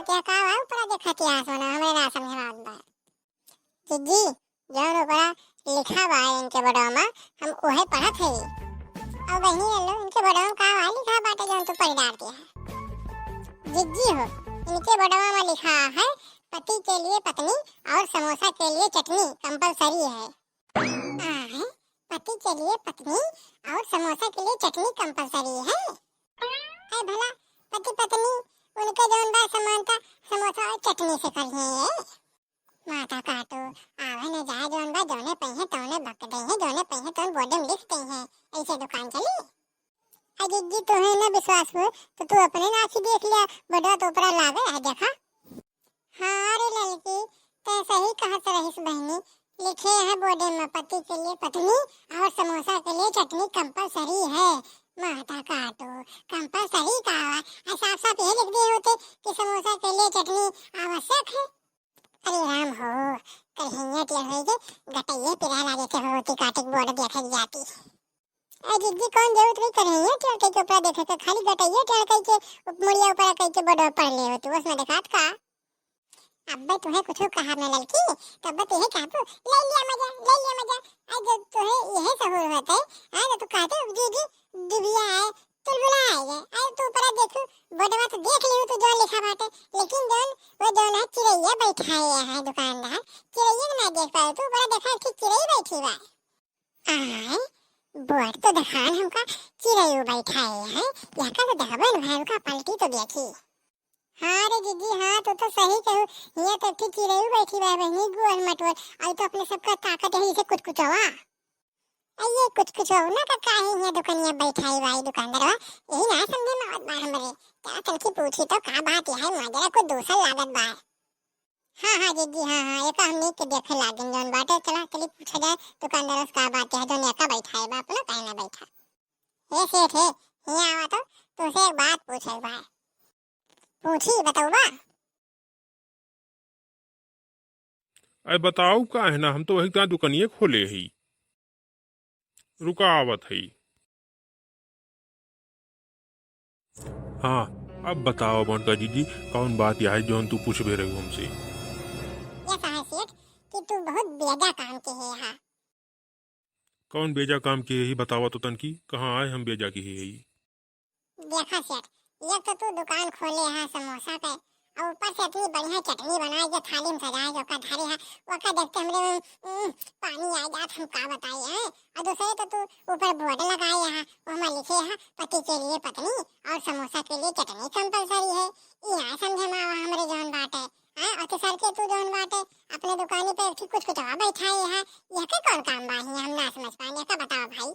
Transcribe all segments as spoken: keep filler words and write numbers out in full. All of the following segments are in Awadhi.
क्या का बा ऊपरा देखत है सोना, हमरे ना समझ में आवत बा। जिज्जी, जौन ऊपरा लिखा बा इनके बोर्डवा में, हम उहे पढ़त हई। और बहिनी लल्लू, इनके बोर्डवा में का बा लिखा बाटे जौन तू पढ़ डारती है? जिज्जी हो, इनके बोर्डवा में लिखा है, पति के लिए पत्नी और समोसा के लिए चटनी compulsory है। आय, पति के लिए पत्नी और समोसा के लिए चटनी compulsory है? है भला, पति पत्नी उनके जौन बा समानता समोसा और चटनी से करिए। माता काटो, आवे न जाए जौन बा, जौने पहिए तौने बक दे हैं, जौने पहिए तौन बोर्डे में लिख दे हैं, ऐसे दुकान चली? आ जिज्जी, तोहे न विश्वास हो तो तू अपने नाखी देख लिया, बोर्डवा तो ऊपरा लागे है, देखा। हाँ रे ललकी, तै सही कहत रहिस बहिनी, लिखे है बोर्डे में, पति के लिए पत्नी और समोसा के लिए चटनी compulsory है। माता काटो, compulsory का हुआ? आ साफ साफ यही लिख दिए होते कि समोसा के लिए चटनी आवश्यक है। अरे राम हो, कढ़ैया टेढ़ होई के गटैये पिराए लागे के होती, काटे के बोर्ड देखे के जाती। ए जिज्जी, कौन जरूरत रही कढ़ैया टेढ़ के ऊपरा देखे के, खाली गटैये टेढ़ कई के मुड़िया ऊपरा कई के बोर्ड पढ़ ले होती, उसमें देखात का? अब्बे तुहे कुछ कहा मैं ललकी, तब तो यही कहबू, "ले लिया मजा, ले लिया मजा।" आज जब तुहे यही सहूर होते, हाँ, तो तू कहते, "दीदी, डिबिया है, चुलबुला है ये।" आज तू ऊपरा देखू, बोर्डवा तो देख लियो तू जो लिखा बाटे, लेकिन जौन वो जौन है चिड़ैया बैठाए है दुकानदार, चिड़ैया के ना देख पाए, तू ऊपरा देखा कि चिड़ै बैठी बा। आय, बोर्ड तो देखान हमका चिड़ैयो बैठाए है, यहका तो देखबे न भाई, उनका पलटी तो देखी। हाँ रे जिज्जी, हाँ, तू तो सही कहू, हियाँ तो एक ठे चिड़ैयो बैठी बा बहिनी, गोल मटोल, और तो अपने सबका ताकत है इसे कुचकुचवा। आ ये कुचकुचवा ना का काहे हियाँ दुकनिया बैठाई बा ई दुकानदारवा, यही ना समझे में आवत बा हमरे। का तनकी पूछी तो का बात है, माजरा कुछ दूसर लागत बा। हाँ, हाँ, जिज्जी, हाँ, हाँ, एका हमनी के देखे लागिन जौन बाटे। चला, चली पूछा जाए दुकानदार से का बात है, जौन एका बैठाए बा, अपना काहे ना बैठा। हे सेठ, हे, हियाँ आवा तो, तुमसे एक बात पूछे बा। पूछी, बतौबा? अरे बताओ का है ना, हम तो वही का दुकनिए खोले ही। रुका आवत हई। हाँ, अब बताओ मोटका जिज्जी, कौन बात यह है जौन तू पूछबे रही हमसे? यह कहा सेठ कि तू बहुत बेजा काम के है हा। कौन बेजा काम के है, बतावा तो तनकी, कहाँ आए हम बेजा के है? देखा सेठ, एक तो तू दुकान खोले हा समोसा के, और ऊपर से इतनी बढ़िया चटनी बनाए के थाली में सजाए के ओका धरे हा, ओका देखते हमरे, उम, पानी आ जात, हम का बताई है। और दूसरे तो तू ऊपर बोर्ड लगाए हा, ओमा लिखे हा, "पति के लिए पत्नी और समोसा के लिए चटनी compulsory है।" ई ना समझे में आवा हमरे जौन बाटे। हाँ, और तीसर के तू जौन बाटे, अपने दुकानी पे एक ठे कुचकुचवा बैठाए हा, यह के कौन काम बा हियाँ, हम ना समझ पाए, एका बताओ भाई।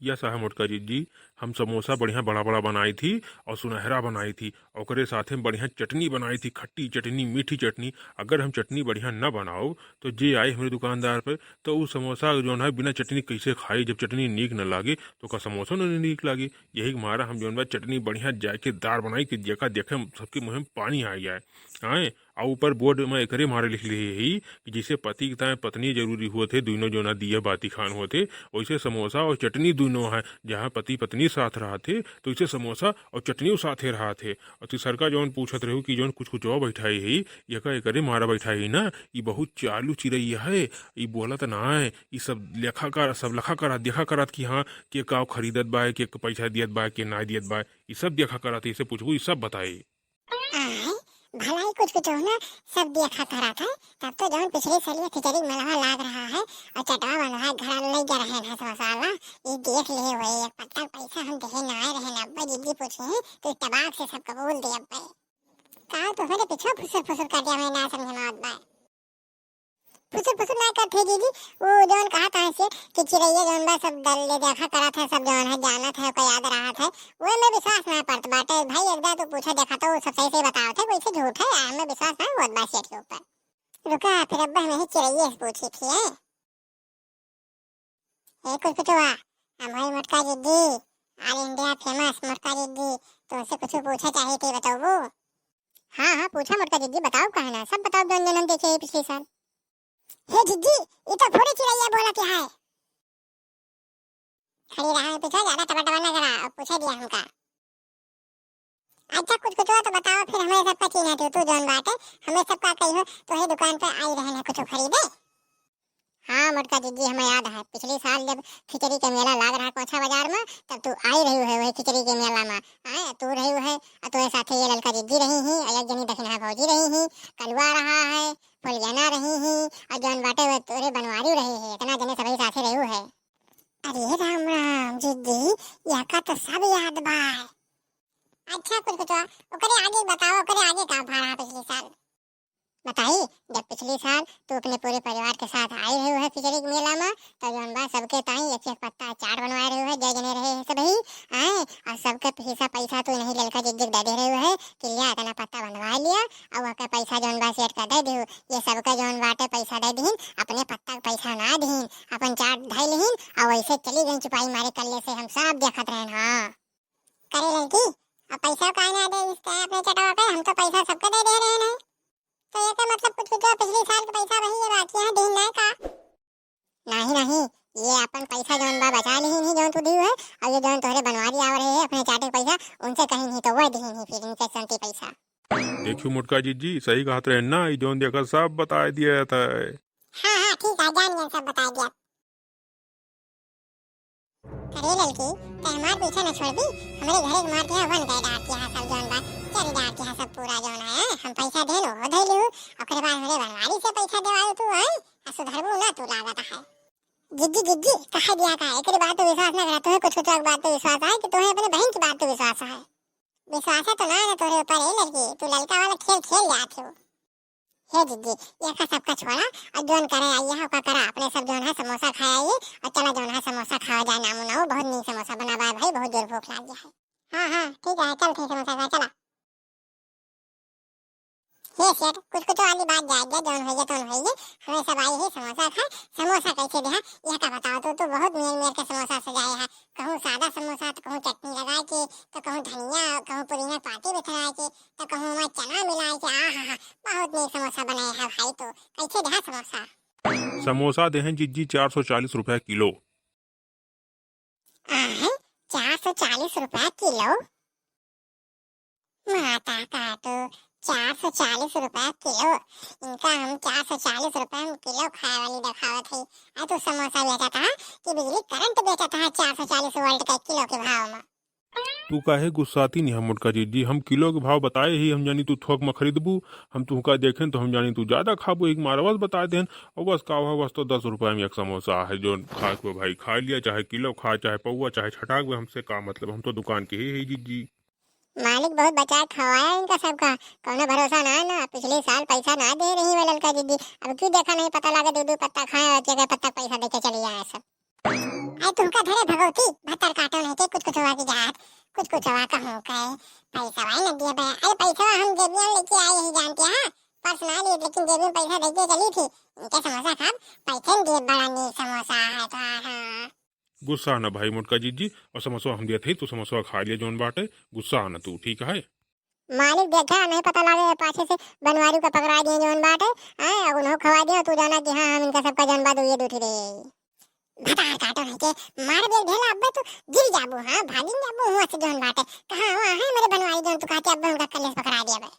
यस है मोटका जिज्जी, हम समोसा बढ़िया बड़ा बड़ा बनाई थी और सुनहरा बनाई थी, ओकरे साथे में बढ़िया चटनी बनाई थी, खट्टी चटनी, मीठी चटनी। अगर हम चटनी बढ़िया न बनाओ तो जे आई हमरे दुकानदार पे तो उ समोसा जौन है बिना चटनी कैसे खाई? जब चटनी नीक न लागे तो का समोसा न नीक लागे? यही के मारा हम जौन बा चटनी बढ़िया जायकेदार बनाई कि जेका देखे सबके मुँह में पानी आ जाए। आए, आ ऊपर बोर्ड में एकरे मारे लिख ली ही कि जैसे पति के ताए पत्नी जरूरी होत है, दुइनो जोना दिया बाती खान होत है, वैसे समोसा और चटनी दुइनो है, जहाँ पति पत्नी साथ रहत है, तो वैसे समोसा और चटनी साथे रहत है। और तीसरका जौन पूछत रहू कि जौन कुचकुचवा बैठाई है, यका एकरे मारा बैठाई है ना, ई बहुत चालू चिरैया है, ई बोलत ना है, ई सब लेखा कर, सब लेखा करत, देखा करत कि हाँ, के का खरीदत बा, के पैसा दियत बा, के ना दियत बा, ई सब देखा करत है, इसे पूछबू, ई सब बताई। आय, भलाई कुचकुचवा ना सब देखा करत है, तब तो जौन पिछले सलिया खिचड़ी मलवा लाग रहा है और चटवा बनवा घर ले जा रहे हैं समोसा वाला, ये देख लिए हुए एक पत्ता पैसा हम देहे ना आए रहे ना, अब्बा जिज्जी पूछे हैं, तो तबाक से सब कबूल दे अब्बा। का तो मेरे पीछे फुसुर फुसुर कर दिया, मैं ना समझ में आवत बा। फुसुर फुसुर ना करत है जिज्जी, वो जौन कहा था से कि चिरैया जौन बा सब दल ले देखा करत है, सब जौन है जानत है, ओकर याद रहत है, वो में विश्वास ना पड़त बाटे। भाई एक दाए तू पूछा देखा तो वो सब सही सही बतावत है, वैसे झूठ है, हमें विश्वास ना होत बा सेठ के ऊपर। रुका, फिर अब्बा हमें ही चिरैया से पूछी थी, है? ए कुचकुचवा, हम हई मोटका जिज्जी, all India famous मोटका जिज्जी, तुमसे कुछ पूछे चाही थी, बतौबू? हाँ, हाँ, पूछा मोटका जिज्जी, बताओ काहे ना, सब बताओ जौन जौन हम देखे ही पिछले साल। हे जिज्जी, ई तो फुरे चिरैया बोलत है। खड़ी रहा, पीछे ज्यादा टबा टबा ना करा, अब पूछे दिया हमका। अच्छा, कुचकुचवा तो बताओ, फिर हमें सबका चिन्ह मैं सब का कही हो, तोहरे दुकान पे आई रहन है कुछ खरीदे। हाँ मोटका जिज्जी, हमें याद है, पिछली साल जब खिचड़ी के मेला लाग रहा कोछा बाजार में, तब तू आई रही है वही खिचड़ी के मेला में। आए, तू रही है, और तोरे साथे ये ललका जिज्जी रही ही, और एक जनी दखिनहा भौजी रही ही, कलुआ रहा है, फुलगेना रही ही, और जौन बाटे वो तोरे बनवारी रही है, इतना जने सभी साथे रही है। अरे राम राम जिज्जी, यहका तो सब याद बा। अच्छा कुछ कुछ ओकरे आगे बताओ, ओकरे आगे का भा रहा पिछली साल? बताई, जब पिछली साल तू अपने पूरे परिवार के साथ आई रही है खिचड़ी के मेला में, तो जौन बा सबके ताई एक एक पत्ता चाट बनवाए रही है, जय जने रहे हैं सभी, आए, और सबके हिस्सा पैसा तू नहीं ललका जिज्जी के दे दे रही है कि लिया इतना पत्ता बनवा लिया, और वहके पैसा जौन बा सेठ का दे दियो। ये सबके जौन बाटे पैसा दे दीन, अपने पत्ता के पैसा ना दीन, अपन चाट धई लीन, और वैसे चली गई चुपाई मारे कल्ले से, हम सब देखत रहन। हाँ। करे लड़की, अब पैसा काहे ना दे, इस तरह अपने चटवा पे, हम तो पैसा सबके दे दे रहे हैं। तो ये का मतलब कुछ जो पिछले साल के पैसा वही ये बाकी है, दीन ना का? नहीं, नहीं, ये अपन पैसा जौन बा बचा ली ही नहीं जौन तू दियो है, और ये जौन तोहरे बनवारी आव रहे हैं अपने चाटे के पैसा, उनसे कहीं नहीं तो वह दीन ही फिर इनके संती पैसा। देखियो मोटका जिज्जी, सही कहत रहे ना, ई जौन देखा सब बताए दिया था। हाँ, हाँ, ठीक है, जान गए, सब बताए दिया। अरे ललकी, ते हमार पीछा न छोड़बी, हमरे घरे के मार के वन गए डार के यहाँ सब जौन बा, चल डार के यहाँ सब पूरा जौन है, हम पैसा देन हो धइलू, ओकरे बाद हमरे बनवारी से पैसा देवाओ तू, हैं? आ सुधरबू ना तू लागत है। जिज्जी, जिज्जी, कहा दिया का, एकरे बात पे विश्वास ना करा, तुम्हें कुछ कुछ बात पे विश्वास है कि तुम्हें अपने बहन की बात पे विश्वास है। विश्वास है तो ना, ना तोरे ऊपर है लड़की, तू ललका वाला खेल खेल जात हो। हे जिज्जी, ये का सबका छोड़ा, और जौन करे आई है, ओका करा, अपने सब जौन है समोसा खाए आइए, और चला जौन है समोसा खावा जाए, नामू नाऊ, बहुत नीक समोसा बनावा है भाई, बहुत जोर भूख लाग गया है। हाँ, हाँ, ठीक है, चल ठीक समोसा खा, चला। हे सेठ, कुछ कुछ वाली बात जाए दे, जौन होइए तौन होइए, हमें सब आई है समोसा खाए। समोसा कैसे देहा, यह का बताओ तू, तू बहुत मेर मेर के समोसा सजाए है, कहूँ सादा समोसा तो कहूँ चटनी लगा के, तो कहूँ धनिया, कहूँ पुदीना पाती बिखरा के, तो कहूँ वहाँ चना मिला के, आ हा हा, बहुत नीक समोसा बनाए है भाई। तो कैसे देहा समोसा? समोसा देहें जिज्जी चार सौ चालीस रुपया किलो। आय, चार सौ चालीस रुपया किलो? माता का तो चार सौ चालीस रुपया किलो। इनका हम चार सौ चालीस रुपया में किलो खाए वाली देखावत है। आ तू समोसा बेचत हा कि बिजली करंट बेचत हा चार सौ चालीस वोल्ट के किलो के भाव में? तू काहे गुस्साती नहीं हम मोटका जिज्जी, हम किलो के भाव बताए ही, हम जानी तू थोक में खरीदबू, हम तुहका देखेन तो हम जानी तू ज्यादा खाबू, एक मारा बस बताए देन, और बस का हुआ, बस तो दस रुपया में एक समोसा है, जौन खाए के भाई खा लिया, चाहे किलो खा, चाहे पौवा, चाहे छटाक बे, हमसे का मतलब, हम तो दुकान के ही है जिज्जी। मालिक बहुत बचा के खवाया इनका सबका, कौनो भरोसा ना है ना। पिछले साल पैसा ना दे रही है ललका जिज्जी, अब की देखा नहीं पता लगे दो दो पत्ता खाए और एक पत्ता पैसा दे के चली आए सब। आए तुमका धरे भगवती, भतर काटो नहीं के कुछ कुछ हुआ की जात, कुछ कुछ हुआ कहूँ कहे, पैसा वाई न दिए बे। अरे पैसा हम जेबिया में लेके आए ही जानते हैं, पर्स ना लिए लेकिन जेबी में पैसा दे के चली थी। इनके समोसा खाब, पैसे न दिए, बड़ा नीक समोसा है तो। हाँ। गुस्सा न भाई मोटका जिज्जी, और समोसा हम दिया थे, तू समोसा खा लिया जौन बाटे, गुस्सा न तू, ठीक है? मालिक देखा, नहीं पता लागे, पाछे से बनवारी का पकड़ा दिए जौन बाटे, हैं, अब उन्हों खवा दिया, तू जाना कि हाँ, हम इनका सबका जौन बा दुइये दूठी रहे। भतार काटो नहीं के, मार बेग ढेला, अब्बे तू गिर जाबू, हाँ, भागिन जाबू हुआ से जौन बाटे। कहाँ हुआ है मेरे बनवारी जौन तू कहते अब्बे उनका कलेस पकड़ा दिया बे।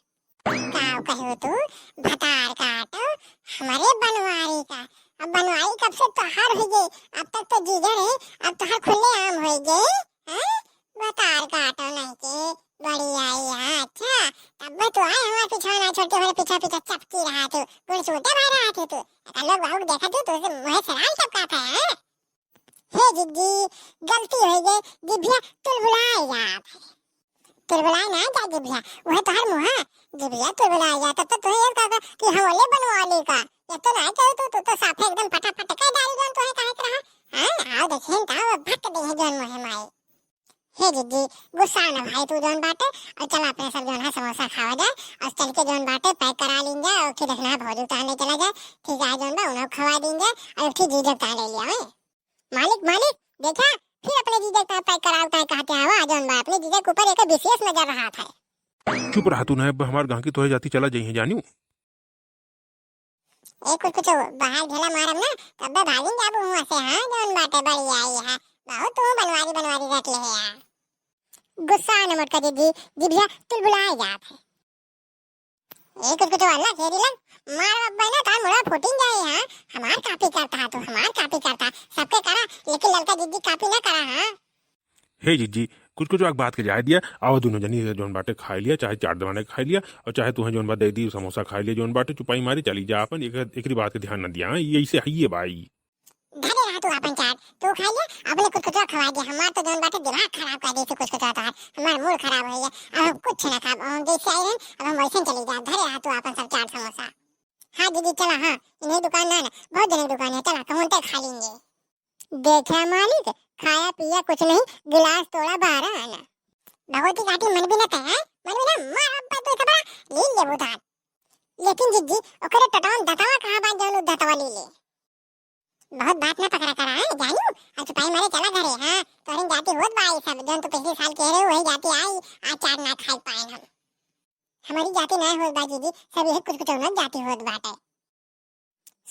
का कहो तू, भतार काटो, हमारे बनवारी का, अब बनवारी कब से तोहार हो गई, अब तक तो जीजा रहे, अब तोहार खुले आम हो गए, हैं? भतार काटो नहीं के, बड़ी आई है, अच्छा, तब तो आए हमारे पीछा ना छोड़ के हमारे पीछा पीछा चपकी रहा तू, गुड़सूटे भर रहा थे तू, अगर लोग बाबू देखा तू, तो मुँह से लाल चपका था, हैं? हे जिज्जी, गलती हो गई, जिभिया तुलबुलाए जात है। तुलबुलाए ना जा जिभिया, वह तोहर मुँह, जिभिया तुलबुलाए जात, तब तो तुहे ये कहा कि हम ओले बनवाली का, ये तो ना कहे तू, तू तो साफे एकदम फटाफट कह डाली जौन तुहे कहे के रहा। हाँ, आओ देखिए, तो वो भक दे है जौन मुँह माई। हे जिज्जी, गुस्सा ना भाई तू जौन बाटे, और चल अपने सब जौन है समोसा खावा जाए, और चल के जौन बाटे पैक करा लीन जाए, और फिर देखना है भौजी उतार ले चला जाए, ठीक है जौन बा उन्हें खवा दीन जाए, और फिर जीजा उतार ले लिया है। मालिक, मालिक, देखा, फिर अपने जीजा का पैक कराओ, ताई कहते हवा, जौन बा अपने जीजा के ऊपर एक विशेष नजर रहा था। चुप रहा तू, नहीं अब हमार गांकी तोहे जाती चला जाइए जानियो। ए कुछ कुछ बाहर ढेला मारब ना, तब भागिन जाबू हुआ से, हाँ, जौन बाटे बड़ी आई है, बहुत तू बनवारी बनवारी रट ले है यार। गुस्सा न मोटका जिज्जी, जिभिया तुलबुलाए जात है। ए कुछ कुछ वाला घेरी लग, मार बब्बा ना तार मुड़ा फूटिन जाए। हाँ, हमार copy करता है तू, हमार copy करता है, सबके करा, लेकिन ललका जिज्जी copy ना करा। हाँ, हे जिज्जी, कुछ कुछ एक बात के जाए दिया, आओ दोनों जनी जौन बाटे खाई लिया, चाहे चाट दवाने खाई लिया, और चाहे तुहें जौन बात दे दी समोसा खाई लिया, जौन बाटे चुपाई मारी चली जा अपन, एक, एकरी बात के ध्यान न दिया। हाँ, ये ऐसे है ये भाई। धरे रहा तू अपन चाट, तू खा ले, अपने कुछ कुछ खवा दे। हमार तो जौन बाटे दिमाग खराब कर देती कुछ कुछ तोहार, हमार mood खराब हो गया। अब हम कुछ ना खाब, हम जैसे आए हैं, अब हम वैसे चली जाब। धरे रहा तू अपन सब चाट समोसा। हाँ दीदी, चला, हाँ, इन्हीं दुकान ना, ना, बहुत जने दुकान है, चला, कहूँ ते खा लेंगे। देखा मालिक, खाया पिया कुछ नहीं, गिलास तोड़ा बारह आना। भगवती घाटी मन भी न तय है, मन भी न मार अब तो खबरा लीन लेबू धान। लेकिन जिज्जी, ओकरे टटवन दतवा कहाँ बा, जौन उ दतवा ले ले? बहुत बात ना पकड़ा करा है, जानू, अब चुपाई मारे चला घरे। हाँ, तोहरे जाति होत बा ई सब, जौन तू पिछले साल कह रहे हो, वही जाति आई, आज चार ना खाई पाए हम। हमारी जाति ना होत बा जिज्जी, सब यही कुछ कुछ जाति होत बाटे।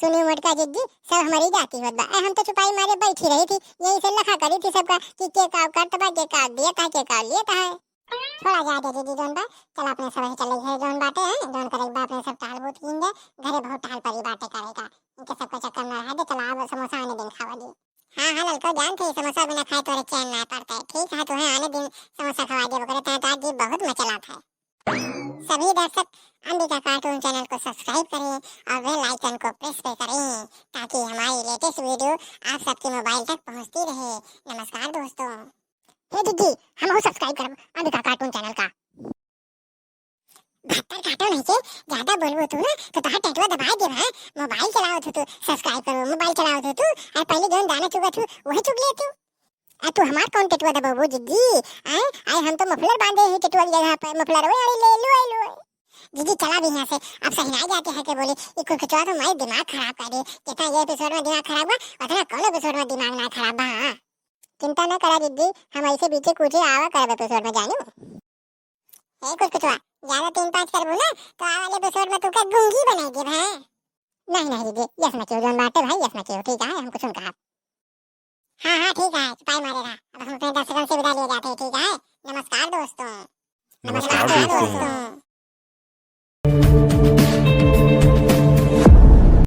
सुनी मोटका जिज्जी, सब हमारी जाति होत बा। ए, हम तो चुपाई मारे बैठी रही थी, यही से लखा करी थी सबका कि के का करत बा, के का देत है, के का लेत है। छोड़ा जाए दे जिज्जी जौन बा, चला अपने सब चले है जौन बाटे है, जौन करे बा अपने सब टहल बूत कीन दे, घरे बहुत टहल परी बाटे करेगा। इनके सबका चक्कर में रहा दे, चला अब समोसा आने दिन खावा दी। हाँ, हाँ, ललको जानत है, समोसा बिना खाए तोरे चैन ना पड़ता है। ठीक है, तुहे आने दिन समोसा खवा दे, ओकरे तहत आज जी बहुत मचलात है। सभी दर्शक अंबिका cartoon channel को subscribe करें और bell icon को press पे करें, ताकि हमारी latest video आप सबके mobile तक पहुंचती रहे। नमस्कार दोस्तों। हे दीदी, हम हो subscribe करब अंबिका cartoon channel का। भत्तर काटो नहीं के, ज्यादा बोलबो तू ना, तो तोहार टटवा दबाए देब, हैं? Mobile चलावत हो तू, subscribe करो, mobile चलावत हो तू, अरे पहले जौन दाना चुगत हो, वही चुग ले तू। आ तू हमार कौन टटवा दबाबू जिज्जी? आए, आए हम तो muffler बांधे ही टटवा की जगह पे, muffler, ओए, अरे ले लो, ले लो। जिज्जी चला भी यहाँ से, अब सही ना जाते हैं के बोले, ई कुछ कुछ तो हमारे दिमाग खराब कर दे। जितना ये episode में दिमाग खराब हुआ, उतना कौन episode में दिमाग ना खराब बा, हाँ? चिंता ना करा जिज्जी, हम ऐसे बीचे कूचे आवा करब episode में जानू। ए कुछ कुछ हुआ, ज्यादा तीन पाँच करबू ना, तो आ वाले episode में तुका गूंगी बनाई देब, हैं? नहीं, नहीं जिज्जी, यस ना कियो जौन बाटे भाई, यस ना कियो, ठीक है, हम कुछ ना कहा। हाँ, हाँ, ठीक है, चुपाई मारे रहा। अब हम अपने दर्शकन से विदा लिए जाते हैं, ठीक है? नमस्कार दोस्तों। नमस्कार नमस्कार दोस्तों। दोस्तों।